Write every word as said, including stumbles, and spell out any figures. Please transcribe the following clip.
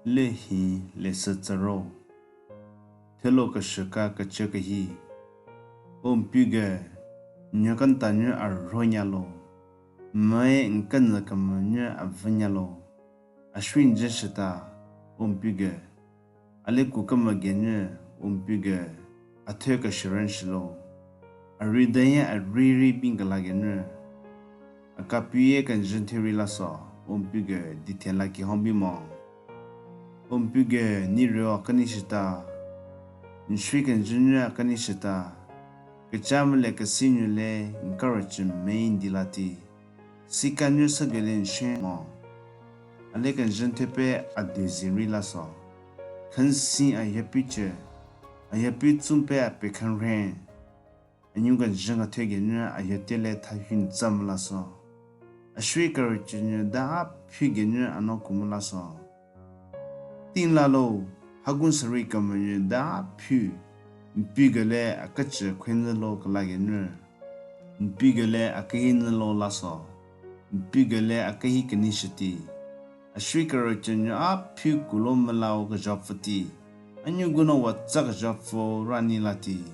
le hi lesü tsüro. Thelo keshüka kechü kehi. O Mpuge, nyo kanta nyo a ro nyalo. Mae nkenza kama nyo a vü nyalo. A shwi nje shita, o Mpuge. A le ku kama ge nyo, o Mpuge. A thö keshüren shilo. A ri danye a ri ri bin kala ge nyo. A kapiye kenjün theri laso, o Mpuge dithen la ki hon bi mo. O Mpuge ni ryo akani shita. Nshwi kenjün nyo akani shita. Kecha mele kesi nyo le, nkaro chü me indi lati. Sika nyo sa gele nshwi mo. A le kenjün thepe a dezi ri laso. Khansi a yapi chü. A yapi tsumpe a pekhan ren. Anyu kenjün a thege nyo a yate le tha hyu ntsam laso. A shwi karo chü nyo da a phu ge nyo a no kumu laso. Tin lalo, hagun sari kama nyo da a phu. Mpuge le a kechü khwe nzü lo kala ge nyo. Mpuge le a kehi nzü lo laso. Mpuge le a kehi keni shiti. A shwi karo chü nyo a phu kulo mela o keja pfüti. Anyu guno wa tsa keja pfü rani lati.